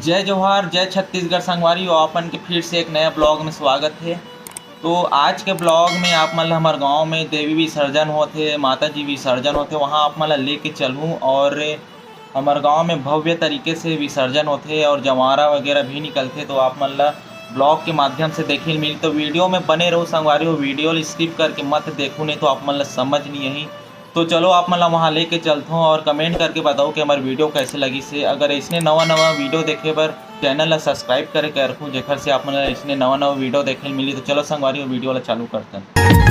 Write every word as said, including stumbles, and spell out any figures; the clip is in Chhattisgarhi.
जय जोहार, जय छत्तीसगढ़ संगवारी हो, आप मन के फिर से एक नया ब्लॉग में स्वागत है। तो आज के ब्लॉग में आप मन ल हमर गांव में देवी विसर्जन होथे, माता जी विसर्जन होथे, वहाँ आप मन ल लेके चलहूँ। और हमर गांव में भव्य तरीके से विसर्जन होथे और जवारा वगैरह भी निकलथे, तो आप मन ल ब्लॉग के माध्यम से देखे ल मिली। तो वीडियो में बने रहू संगवारी हो, वीडियो ल स्किप करके मत देखू, नहीं तो आप मन ल समझ नहीं आही। तो चलो आप मन ला वहाँ लेके चलथों और कमेंट करके बताओ कि हमार वीडियो कैसे लगिस हे। अगर ऐसने नवा नवा वीडियो देखे बर चैनल ला सब्सक्राइब करे के रखूँ, जेकर से आप मन ला ऐसने नवा नवा वीडियो देखे ल मिली। तो चलो संगवारी हो, वीडियो ला चालू करथन।